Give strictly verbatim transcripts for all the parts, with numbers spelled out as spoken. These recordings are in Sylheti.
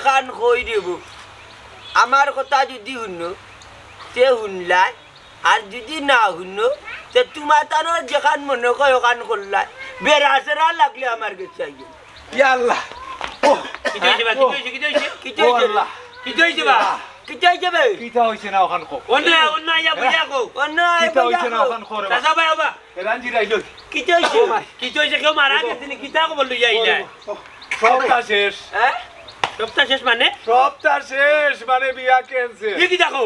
কান কই দেব। আমার কথা যুদি হুনো, তে হুনলায়, আর যুদি না হুনো, তে তুমার তানর যেখান মনে কয় ওখান করলায়। বেড়া সেরা লাগলে আমার গেছে আইও। ইয়া আল্লাহ। ও, কিতা অইছে বা? কিতা অইছে? কিতা অইছে? কিতা অইছে বা? কিতা অইছে বে? কিতা অইছে না ওখান কও। অন্য, অন্য আইয়া বইয়া কও। অন্য আইয়া কিতা বইয়া অইছে না কও। ওখান কও রে বা। চাচা ভাই, ও বা। এরান জিরাই লই। কিতা অইছে? ও মাই। কিতা অইছে? কেউ মারা গেছে নি? কিতা খবর লইয়া আইলা? ও, সবটা শেষ। হ্যাঁ? সবটা শেষ মানে? সবটা শেষ মানে বিয়া cancel। ই কিতা কও?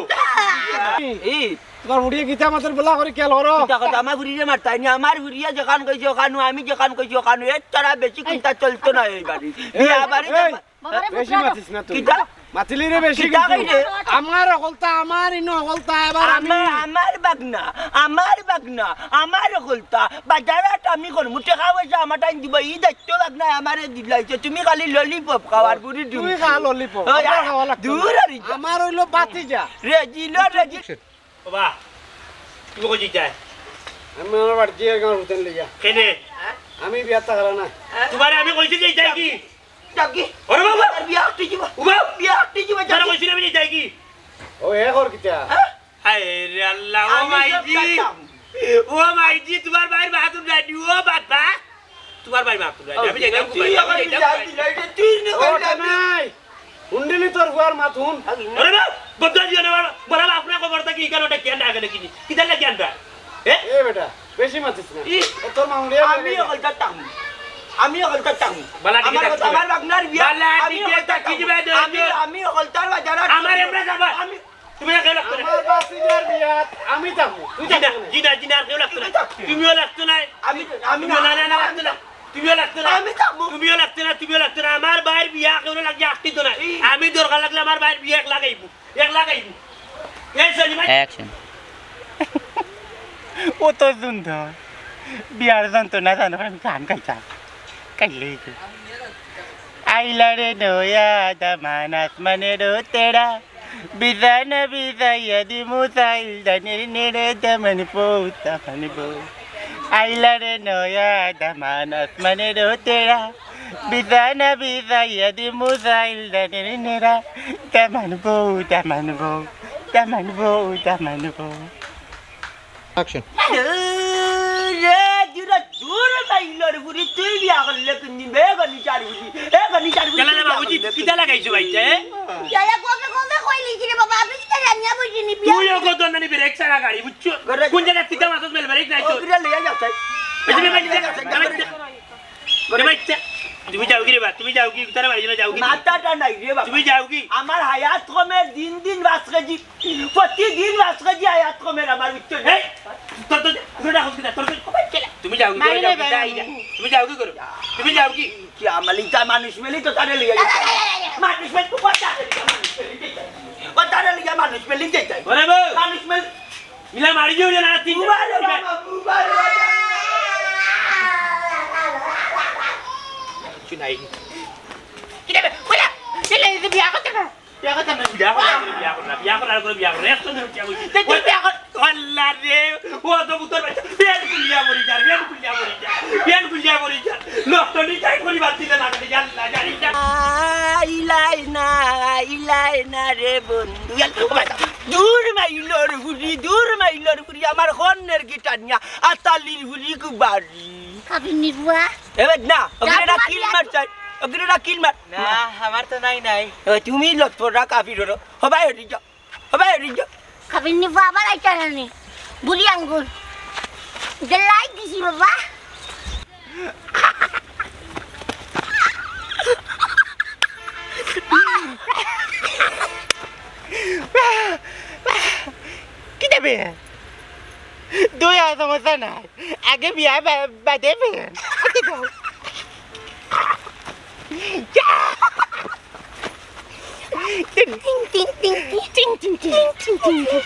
ই, তুমার ফুড়িয়ে কিতা মাতর বলা করি খেয়াল করো। কিতা কথা? আমার ফুড়িয়ে মারতায় নি, আমার ফুড়িয়ে যেখান কইছে ওখানু, আমি যেখান কইছি ওখানু, এর ছাড়া বেশি চিন্তা চলতো না এই বাড়ি। বিয়া বাড়ি এই, বাবারে বেশি পুতরা মাতিস না তুই। কিতা? মাতিলি রে বেশি কিতা কিন্তু। কইলে? আমার হকলতা, আমার ইনো হকলতা, এবার আমি আমার, আমার বাগনা, আমার বাগনা, আমার হকলতা। বাজারহাট আমি করমু, টেকা পয়সা আমার টাইম দিব, ই দায়িত্ব বাগনায় আমারে দিলাইছে। তুমি খালি ললিপপ খাও আর বুড়ি ডিম। তুই খা ললিপপ, ওই, আমার খাওয়া লাগতো না। দূর আর যা। আমার অইলো বাতিজা। রেজিলো, রেজি- ও বা, তুমি কই যাইতায়? আমি আমার বাড়িত যাই, আমার হুতেন লইয়া। কেনে? আমি বিয়াত থাকরা না। তুমারে আমি কইছি যাইতায় কি? যাও কি? ওরে বাবা! তার বিয়া আটকে যাবা। ও বাবা! বিয়া আটকে যাবা, যাও তারা কি? কইছি না আমি যাইতায় কি? ও, এ কর কিতা? হ্যাঁ? হায় রে আল্লাহ, ও আমি সব মাইজি। চাইতাম। ও মাইজি, তুমার ভাইর বাহাদুর নাই, ও বাবা। তুমার ভাইর বাহাদুর নাই। আমি যাইতাম তুই কই? আমার আমি যাইতাম বিয়া কই? দিলে, এটা তুই নে ও, কইলে আমি নাই। হুনলি নি তোর ফুয়ার মাত হুন। ওরে বাবা, বদলা দিও না বাবা। বড় বাপ না খবর থাকি ইখান ওটা কিয়ান ডাকে নাকি? কিতা লাগে কিয়ান ডাক? এ? এ বেটা, বেশি মাতিস না। ই। এ তোর মামুলি আর আমি লাগে। হকলতার টাকমু। আমি হকলতার টাকমু। বালা দিকে আমার থাক কথা, তুই। আমার বাগনার বিয়া। বালা আমি দিকে হকলতার থাক, কি টাকমু। দিবে দে, আমি, দে। আমি হকলতার বাজার আর আমার এমরা যাবা। আমি তুমি আর কেউ লাগতো না। আমার বাসিজার বিয়াত আমি থাকমু। তুই জি না, থাকবি না। জি না, জি না, আর কেউ লাগতো না। তুই থাকবি। তুমিও লাগতো না। আমি, আমি তুমিও না। না, না, না, লাগতো না। তুমিও লাগতো না। আমি থাকমু। তুমিও লাগতো না, তুমিও লাগতো না। আমার ভাইর বিয়া কেউ লাগি আটকিতো না। এই। আমি দরকার লাগলে আমার ভাইর বিয়া এক লাগাইবো। এক লাগাইবো। এই সরি ভাই। Action. ও তো সুন্দর। বিয়ার যন্ত্রণা জানো, আমি গান গাইতাম। কাইলে আইলা রে নয়া দামান আসমানের তেরা। বিছানা বিছাইয়া দিমু চাইল দানির নেড়ে দামান বউ, দামান বউ। আইলা রে নয়া দামান আসমানের তেরা। বিছানা বিছাইয়া দিমু চাইল দানির নেড়া। দামান বউ, দামান বউ, দামান বউ, দামান বউ। Action. দূর রে, দূর, দূর মাইলর ফুরি, তুই বিয়া করলে কোনদিন বে গনি চার ফুরি? এ গনি চার ফুরি, কেলা রে তুই বিয়া বাবুজি, করলে কিতা লাগাইছো বাইতে? যারা কবে কবে কইলি কি রে বাবা, আমি কিতা জানিয়া বুঝিনি বিয়া। তুইও কত নানি ব্রেক ছাড়া গাড়ি, বুঝছো? করে কোন জায়গা কিতা মাথাত মেল ব্রেক নাই তো? ওগুলা লইয়া যাও, তাই। এই যে ভাই, লইয়া যাও, তাই। এ বাচ্চা, তুমি যাও কি রে বা? তুমি যাও কি? তারা বাড়ি যাও কি? মাথাটা নাই রে বাবা। তুমি যাও কি? আমার হায়াত কমে দিন দিন পাঁচ কেজি। প্রতিদিন পাঁচ কেজি হায়াত কমে আমার উচ্চ নেই। এই, তোর তো, তোর তো, তোর তো, তুমি যাও কি? মারি তুমি যাও নাই কি? রে ভাই, যাই না। আমি। তুমি যাও কি করো? তুমি যাও কি? কি আমালি তা মানুষ মেলি তো তারে লইয়া যাইতাম। মানুষ মেলি তো কথা রে, মানুষ মেলি যাইতাম। ও তারে লইয়া মানুষ মেলি যাইতাম। ওরে বউ। মানুষ মেলি ইলা মারি দিও না, তিন মুবারক বাবা, মুবারক বাবা। কিছু নাই। কিরে বে, কইলা, কিরে, এই যে বিয়া করতে না? বিয়া করতে না, বিয়া করতে না, বিয়া করতে না, বিয়া করতে না, বিয়া করতে না, একশো জন বিয়া করতে। তে তুই বিয়া কর। আল্লাহ রে, ও তো পুতর বাচ্চা, পেন খুলিয়া মরি যা, পেন খুলিয়া মরি যা, পেন খুলিয়া মরি যা। লোক তো নিজেই করি বাদ দিতে না, আল্লাহ জানি না। আইলাই না, আইলাই না রে বন্ধু। ও ভাই, দূর মাইলর ফুরি, দূর মাইলর ফুরি, আমার হন্নের গিটার নিয়া, আতালির ফুরি কুবারি। কাবির নিবুয়া। এবার না, ওখানে না কিল মার চাই, ওখানে না কিল মার। না, আমার তো নাই, নাই। এবার তুমি লটপটা কাবির হলো, হবাই হরি যাও, হবাই হরি যাও। কাবির নিবুয়া আবার আইতা না নি, বুড়ি আঙ্গুল। যে লাইট দিছি বাবা। কিতা বে? দুই আর সমস্যা নাই। আগে বিয়া বা-, বাদে বে। আগে দাও। টিং, টিং, টিং, টিং। টিং, টিং, টিং। টিং, টিং, টিং।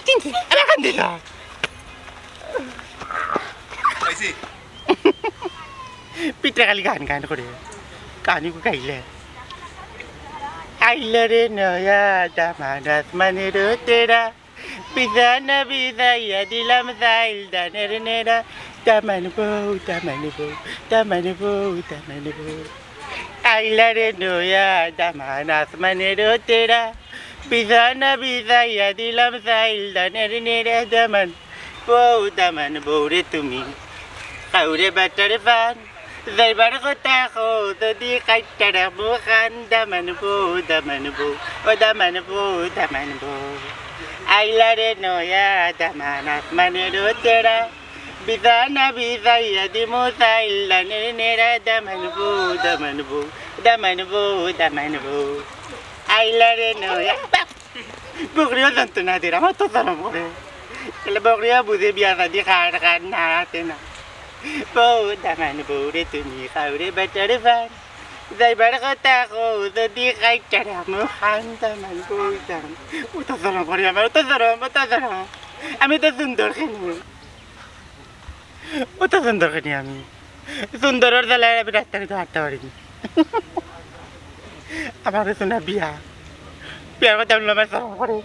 টিং, টিং। আরে কান দিলা। পাইছি। পিঠে খালি গান গান করে। গানি গাইলে। আইলে রে নয়া দামান আসমানের তেরা। বিছানা বিছাইয়া দিলাম চাইল ধানের নেড়া। দামান বউ, দামান বউ, দামান বউ, দামান বউ। আইলা রে নয়া দামান আসমানের তেরা, বিছানা বিছাইয়া দিলাম সাইল ধানের নেড়া দামান। বউ দামান বউ রে তুমি, খাও রে বাটার পান। যাইবার কথা কও যদি কাইট্টা রাখমু কান। দামান বউ, দামান বউ, ও দামান বউ, দামান বউ। আইলা রে নয়া দামান আসমানের তেরা, বিছানা বিছাইয়া দিমু সাইল ধানের নেড়া। দামান বউ, দামান বউ, দামান বউ, দামান বউ। আইলা রে নয়া। বকরিও জানতো না দের, আমার তো শরম করে। তাহলে বকরিও বুঝে বিয়া শাদি কার কার না আছে না। বউ দামান বউ রে তুমি, খাও রে বাটার পান। যাইবার কথা কও যদি কাইট্টা রাখমু কান। দামান বউ দামান। ও তো শরম করে আমার, ও তো শরম, ও তো শরম। আমি তো সুন্দর কেনে। ও তো সুন্দর কেনে আমি। সুন্দরর জ্বালায় আমি রাস্তাঘাটে হাঁটতে পারি না। আমার তো না বিয়া। বিয়ার কথা হুনলে আমার শরম করে।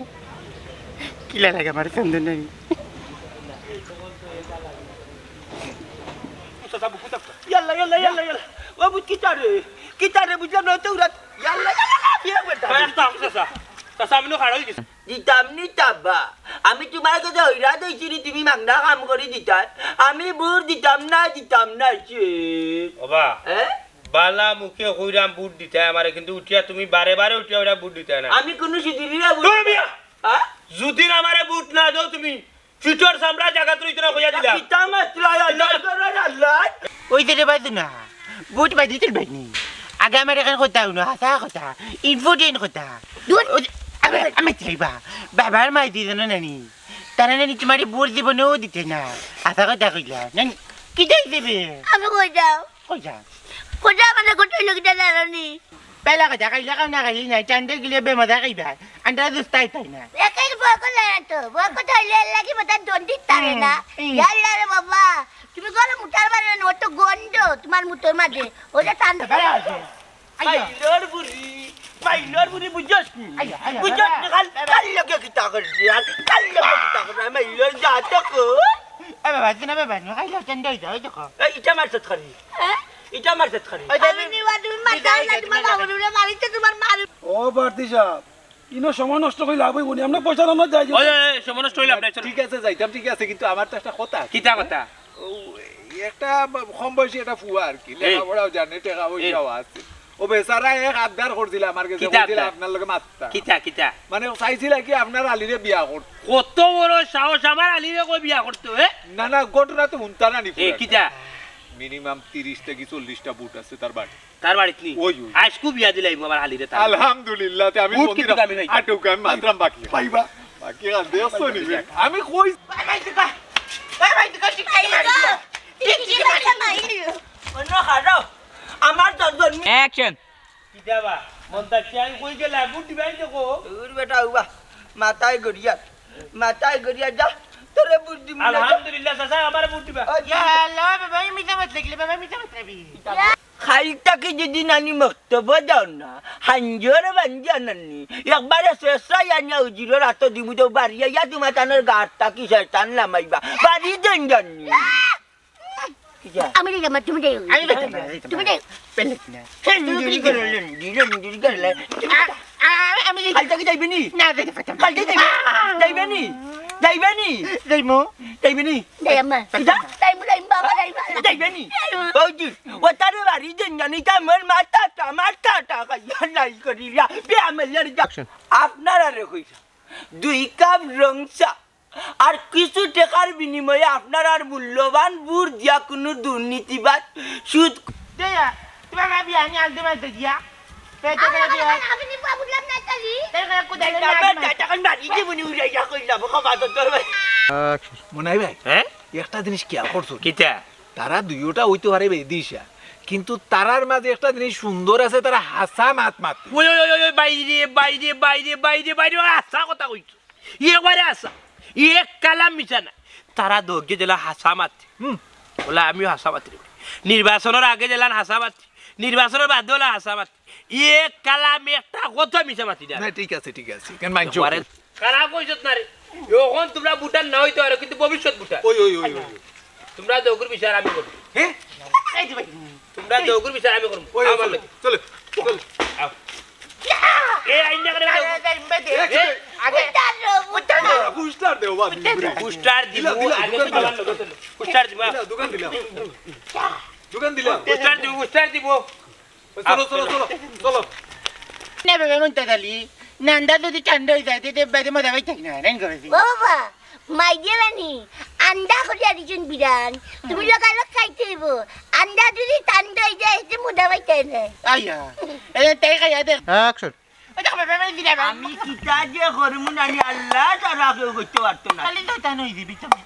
কিলা লাগে আমার সুন্দর নাই। ইয়াল্লা, ইয়াল্লা, ইয়াল্লা, ইয়াল্লা। ও বুঝ কিতা রে? কিতা রে বুঝলাম না তো উড়াত। ইয়াল্লা, ইয়াল্লা, ইয়াল্লা, বিয়া বেটা। ভাই, একটা আমসা চা। চা, চা, আমি নু খাড়া হয়ে গেছি। দিতাম নি তাবা। আমি তুমার কাছে হইরা দিছি নি, তুমি মাগনা কাম করি দিতায়। আমি ভোট দিতাম না, দিতাম না, সে। ওবা, হ্যাঁ? বালা মুখে কইরাম ভোট দিতায় আমারে, কিন্তু উঠিয়া তুমি বারে বারে উঠিয়া ওরা ভোট দিতায় না। আমি কোনো সুদিনই না ভোট তুমি দিতাম। মিয়া! হ্যাঁ? যুদিন আমারে ভোট না দেও তুমি, ফিটর চামড়া জাগাত রইতো না কইয়া দিলাম। কিতা মাতলা, আল্লাহ, আল্লাহ, আল্লাহ। ওই যে রে বাজু না, ভোট বাজি তুলবাই নি। আগে আমার এখান কথা হুনো, হাছা কথা, important কথা। দূর। ওই যে, আবে, আমি চাইবা, বাবার মাই দিয়ে জানো নানি। তারা নানি তুমারে ভোট দিব না, ও দিতে না। হাছা কথা কইলা, নানি, কিতা দিবে? আমি কই যাও? কই যা? কই যা মানে কই হইলো কিতা জানো নি? পেলা কথা, খাইলে খাও না খাইলে নাই, ঠান্ডা গিলে বেমাদা খাইবা। আন্ডা দুস্তাই তাই না। একে বকল তো, বকল হইলে লাগি মতো দন্ডি তারে না। হুম, হুম। ইয়াল্লা রে বাবা, তুমি গরম উঠার বারে না, অত গন্ধ তুমার মুতর মাঝে। ওই যে ঠান্ডা। বাড়া আছে। আইয়া। মাইলর বুড়ি, মাইলর বুড়ি বুঝছস নি? আইয়া, আইয়া, বুঝছস বাবা, নি? কাল, বাবা। কাল লগে কিতা করছি আর? কাল লগে কিতা করছি? মাইলর যা তো কর। এ বাবা, তুই না বাবা, না খাইলে ঠান্ডা হয়ে যাও, এই দেখো। এই ইটা মারছত খালি। হ্যাঁ? ইটা মারছত খালি। ওই যে আমি নিবা তুমি মারতাম না, তোমার বাবুরে মারিতে তোমার মার। ও বাড়তি সাহেব, ইনো সময় নষ্ট করি লাভ হইব নি? আমরা পয়সা দাম না যাই। ওই, ওই, ওই, সময় নষ্ট হইলে আপনি চলো। ঠিক আছে, যাইতাম, ঠিক আছে, কিন্তু আমার তো একটা কথা আছে। কিতা কথা? ও, একটা কম বয়সী একটা ফুয়া আর কি, এই। লেখাপড়াও জানে, টাকা পয়সাও এই। আছে। ও বেচারা এক আবদার করছিল আমার কাছে, কিতা কইছিল আবদার? আপনার লগে মাততা। কিতা, কিতা? মানে, ও চাইছিল কি আপনার আলিরে বিয়া করতে। কত বড় সাহস আমার আলিরে কই বিয়া করতে, এ? না, না, ঘটনা তো হুনতা না নি এ, পুরা। কিতা? মিনিমাম তিরিশ থাকি চল্লিশটা ভোট আছে তার বাড়ি। তার বাড়িত নি? ওই, ওই। আইজকু বিয়া দিলাইমু আমার আলিরে তার। আলহামদুলিল্লাহ, তে আমি ভোট মন্দির কিন্তু আমি পাই। আটুক, আমি মাতরাম বাকি। পাইবা। বাকি আর দেখছো নি বে? আমি কই? ভাই, ভাই, তুই কর। ভাই, ভাই, তুই কর, ঠিক আছে, মারি দিও। ঠিক আছে, মারি দিও। অন্য খারাপ। আমার তো জন্ম অ্যাকশন। কিতা বা? মন তার চেয়ে আমি কই গেলাম? ভোট দিবাই দেখো। দূর বেটা, উবা। মাথায় গড়িয়া। মাথায় গড়িয়া যা। তোরে ভোট দিমু না। আলহামদুলিল্লাহ, চাচা, আমারে ভোট দিবা। ওই ইয়া আল্লাহ, বাবা, এই মিছা মাত লাগলে, বাবা, মিছা মাত লাগলে। খাইল থাকি যদি নানি মক্তব যাও না, হাঞ্জর বান্ধিয়া নানি, একবারে শেষাই আনিয়া উজিরর আতো দিমু তো বাড়িয়া ইয়া তোমার তানোর গাত থাকি শয়তান লামাইবা। বাড়ি দেন জানি। আমি যাইতাম না, তুমি যাইও। আমি যাইতাম না, যাইতাম না। তুমি যাইও। পেলেক না। হে, তুমি কি করলে? দিলে, দিলে, দিলে। আ-, আ-, আমি যাইতাম। কাল থাকি যাইবে নি? না, যাইতে পারতাম না। কাল থাকি যাইবে? যাইবে নি? যাইবে নি? যাইমু। যাইবে নি? যাই আম্মা। কিতা? যাইমু, যাইমু, বাবা, যাইমু। যাইবে নি? যাইমু। বৌদি, ও তারে বাড়ি দেন জানি, তা আমার মাথাটা, মাথাটা খাইয়া নাই করিলা। বে আমার লড়ি যা। আপনারারে কইরা, দুই কাপ রং চা। আর কিছু টেকার বিনিময়ে আপনারার মূল্যবান ভোট দিয়া কুনু দুর্নীতিবাজ সুদ দেয়া, তোমার মা বিয়া নিয়ে আনতে মানতে গিয়া। পেটে করে দিয়া। আমি নিবা বুঝলাম না, চাচি। তাই করে কোথায় না, না, না, না। তখন বাড়ি যে মনে উড়ে ইয়া কইলাম, বাবা, তো তোর ভাই। মনাই ভাই, হ্যাঁ? একটা জিনিস খেয়াল করছো? কিতা? তারা দুইওটা হইতে পারে বেদিশা, কিন্তু তারার মাঝে একটা জিনিস সুন্দর আছে, তারা হাছা মাত মাতে। ওই, ওই, ওই, ওই, বাইরে, বাইরে, বাইরে, বাইরে, বাইরে, ওই হাছা কথা কইছো। একবারে হাছা। এক কালাম মিছা না। তারা দৌড়ে দিলা হাছা মাতে। হুম। বলে, আমিও হাছা মাতি রে। নির্বাচনের আগে দিলাম হাছা মাতি। নির্বাচনের বাদে হলো হাছা মাতি। এক কালাম একটা কথা মিছা মাতি না। না, ঠিক আছে, ঠিক আছে। কেন মানছো? একবারে খারাপ কইছত না রে। এখন তোমরা ভোটার না হইতে পারো, কিন্তু ভবিষ্যৎ ভোটার। ওই, ওই, ওই, ওই। তোমরা দৌগুর বিচার আমি করবো। হ্যাঁ? এই যে ভাই। তোমরা দৌগুর বিচার আমি করবো। ওই, আমার চলো, লগে। চলো। চল। আও। এ, আইন না করে আরে, আরে, আরে, আরে, এ, আগে উঠান দেও। উঠান দেও। পুস্টার দেও, বাবা। উঠান দেও। পুস্টার দিব, দিলা, দিলা, আগে দোকান তো দিলা। বাবার লগে চলো। পুস্টার দিব, আও। দিলা, দোকান দিলা। দোকান দিলা। পুস্টার দিব, পুস্টার দিব। চলো, চলো, চলো, চলো। না, বাবা, মন্তাজ আলী, নান্দা যদি ঠান্ডা অই যায়, তে, তে বাদে মজা পাইতাম না, রাইন করে দিই। ও বাবা, মাই দিয়া রানী, আন্দা করিয়া দিছইন বিরান। তুমি লগালগ খাইতে অইবো। আন্দা যদি ঠান্ডা অই যায়, তে মজা পাইতাম না। আইয়া, এ, তাই খাইয়া দেখ। Action। ওই দেখো, বাবা, আমি দিলাম। আমি কিতা যে করমু নানি, আল্লাহ ছাড়া কেউ করতে পারতো না। খালি তো তা নই দিবি তুমি।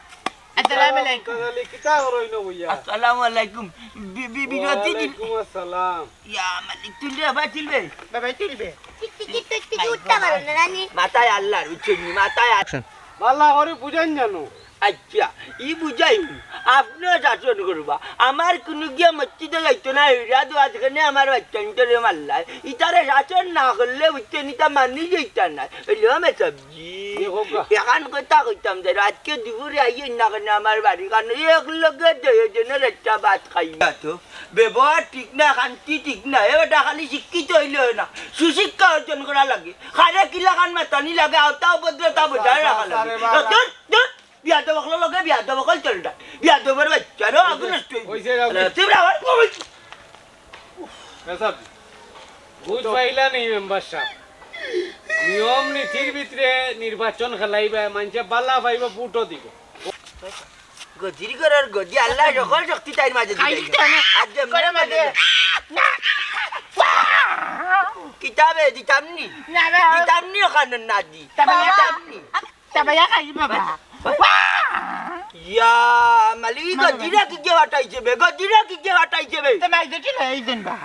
আসসালামু আলাইকুম। মন্তাজ আলী, কিতা করো ইনো বইয়া? আসসালামু আলাইকুম। বি-, বি-, বিরতি দিল। ওয়ালাইকুম আসসালাম। ইয়া মালিক, তুলবে বাবা, তুলবে। বাবা, তুলবে। Tick tick tick tick tick উঠতে পারো না, নানি। মাথায় আল্লাহর, বুঝছইন নি? মাথায় আ- Action। বালা করি বুঝাইন জানো? আচ্ছা, ই বুঝাই, আপনেও শাসন করবা। আমার কুনু গিয়া মসজিদো যাইতো না, হইরা দোয়া যেখানে আমার বাচ্চাইন্তরে মারলায়। ইতারে শাসন না করলে, বুঝছইন নি, ইতা মানি যাইতা না। অইলো মেসাবজি। এ হোক গা। এখান কথা কইতাম যে, আজকে দুপুরে আইয়েন না কেনে আমার বাড়ি, কারণ এক লগে দুইজনে একটা ভাত খাই। তো ব্যবহার ঠিক না, খান্তি ঠিক না। এ বেটা খালি শিক্ষিত অইলে অয় না, সুশিক্ষা অর্জন করা লাগে। কারে কিলাখান মাতানি লাগে, আওতা উপদ্রতা বজায় রাখা লাগে। আরে বাবা। ধুর, ধুর, বিয়াদব অকলর লগে বিয়াদব অকল চলতা। বিয়াদবর বাচ্চা, রো, আগুন নষ্ট অইবো। ওই যে আগুন। আরে, তুই বড়, ওই, ওই। মেসাবজি, বুঝ পাইলা নি মেম্বার সাব? নিয়ম নীতির ভিতরে নির্বাচন খেলাইবা, মানষে বালা পাইবা, ভোটও দিবো। গদির ঘরর গদি, আল্লাহ সকল শক্তি তাইর মাঝে দিলাইছে। খাইতে না। আর যেমনে করে মাঝে। মাঝে। না। কিতাবে দিতাম নি? না, না। দিতাম নি ওখানে না দি। তবে না। দিতাম নি। তবে ইয়া খাই বাবা। ইয়া, মালিক, মামা। গদিরা কি গিয়া ফাটাইছে বে? গদিরা কি গিয়া ফাটাইছে বে? তো মাই দেখি না, এই দিন বা।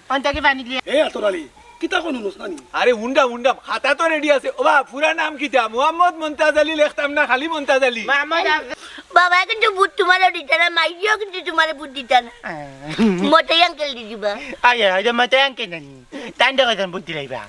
অন্তাকে পানি দিয়ে। এ আতর আলী, কিতা কোন নুস নানি? আরে হুনরাম, হুনরাম, খাতা তো রেডি আছে। ওবা, পুরা নাম কিতা? মোহাম্মদ মন্তাজ আলী লেখতাম না, খালি মন্তাজ আলী? মোহাম্মদ আফজাল। বাবা, কিন্তু ভোট তোমারও দিতা না, মাইজিও কিন্তু তোমারে ভোট দিতা না। আহ। মতাই আঙ্কেল দি দিবা। আয়, আয়, আয়, মতাই আঙ্কেল নানি। তান দেখো, তান ভোট দিলাইবা।